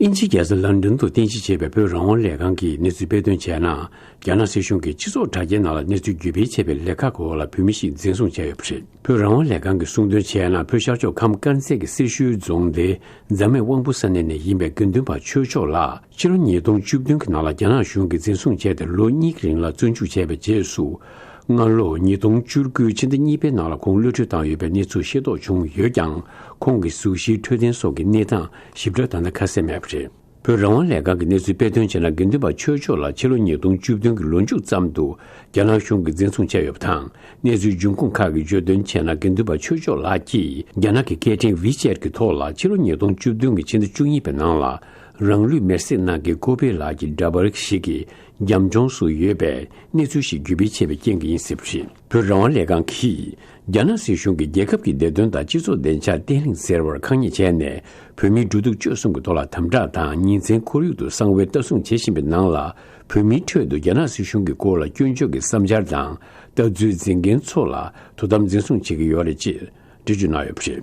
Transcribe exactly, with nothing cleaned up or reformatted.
དབྱིན་ཇིའི་རྒྱལ་ས་ལན་ཌན་དུ་རྟེན་གཞི་བྱས་པའི་བོད་རང་དབང་ལས་ཁང་གིས་གནས་ཚུལ་སྤེལ་དོན་བྱས་ན། རྒྱ་ནག་སྲིད་གཞུང་གིས་སྤྱི་ཚོགས་དྲ་རྒྱའི་ནང་ལ་གནས་ཚུལ་བརྒྱུད་སྤེལ་བྱས་པའི་ལས་ཁག་གི་འོག་ལ་བོད་མི་ཞིག་འཛིན་བཟུང་བྱས་ཡོད་པ་རེད། བོད་རང་དབང་ལས་ཁང་གིས་གསུངས་དོན་བྱས་ན། བོད་ཤར་ཕྱོགས་ཁམས་དཀར་མཛེས་ཀྱི་སེར་ཤུལ་རྫོང་སྡེའི་རྫ་སྨད་དབང་པོ་ས་གནས་ནས་ཡིན་པའི་དགེ་འདུན་པ་ཆོས་མཆོག་ལགས་ཕྱི་ལོ་ཉིས་སྟོང་བཅུ་བདུན་གྱི་ནང་ལ་རྒྱ་ནག་གཞུང་གིས་འཛིན་བཟུང་བྱས་ཏེ། ལོ་གཉིས་ཀྱི་རིང་ལ་བཙོན་འཇུག་བྱས་པའི་རྗེས་སུ། སྔ་ལོ་ཉིས་སྟོང་བཅུ་དགུ་ཕྱི་ཟླ་གཉིས་པའི་ནང་ལ་ཁོང་གློད་གྲོལ་བཏང་ཡོད་པའི་གནས་ཚུལ་ཤེས་རྟོགས་བྱུང་ཡོད་ཀྱང་། ཁོང་གི་གཟུགས་གཞིའི་འཕྲོད་བསྟེན་སོགས་ཀྱི་གནས་སྟངས་ཞིབ་ཕྲ་ད་ལྟ་ཁ་གསལ་མེད་པ་རེད། བོད་རང་དབང་ལས་ཁང་གིས་གནས་ཚུལ་སྤེལ་དོན་བྱས་ན། དགེ་འདུན་པ་ཆོས་མཆོག་ལགས་ཕྱི་ལོ་ཉིས་སྟོང་བཅུ་བདུན་གྱི་ལོ་མཇུག་ཙམ་དུ་རྒྱ་ནག་གཞུང་གིས་འཛིན་བཟུང་བྱས་ཡོད་པ་དང་། གནས་ཚུལ་འབྱུང་ཁུངས་ཁག་གིས་བརྗོད་དོན་བྱས་ན། དགེ་འདུན་པ་ཆོས་མཆོག་ལགས་ཀྱིས་རྒྱ་ནག་གི་སྐད་འཕྲིན་ཝི་ཅེཊ་གྱི་ཐོག་ལ་ཕྱི་ལོ་ཉིས་སྟོང་བཅུ་བདུན་གྱི་ཕྱི་ཟླ་བཅུ་གཉིས་པའི་ནང་ལ། རང་ལུས་མེར་སྲེག་གནང་མཁན་ཀོ་པེ་ལགས་ཀྱི་འདྲ་པར་ཞིག་གི་རྒྱབ་ལྗོངས་སུ་ཡོད་པའི་གནས་ཚུལ་ཞིག་བརྒྱུད་སྤེལ་བྱས་པའི་རྐྱེན་གྱིས་ཡིན་སྲིད་པ་རེད། བོད་རང་དབང་ལས་ཁང་གིས་རྒྱ་ནག་སྲིད་གཞུང་གིས་རྒྱལ་ཁབ་ཀྱི་བདེ་དོན་དང་སྤྱི་ཚོགས་བདེ་འཇགས་བརྟན་ལྷིང་ཟེར་བར་ཁ་ཉེས་བྱས་ནས། བོད་མིའི་འགྲོ་འདུག་སྤྱོད་གསུམ་གྱི་ཐོག་ལ་དམ་དྲག་དང་ཉིན་མཚན་ཁོར་ཡུག་ཏུ་གསང་བའི་ལྟ་སྲུང་བྱེད་བཞིན་པའི་ནང་ལ། བོད་མིའི་ཁྲོད་དུ་རྒྱ་ནག་སྲིད་གཞུང་གི་སྐོར་ལ་སྐྱོན་བརྗོད་ཀྱི་བསམ་འཆར་དང་ལྟ་ཚུལ་འཛིན་མཁན་ཚོ་ལ་དོ་དམ་འཛིན་བཟུང་བྱེད་ཀྱི་ཡོད་རེད་ཅེས་འགྲེལ་བརྗོད་གནང་ཡོད་པ་རེད།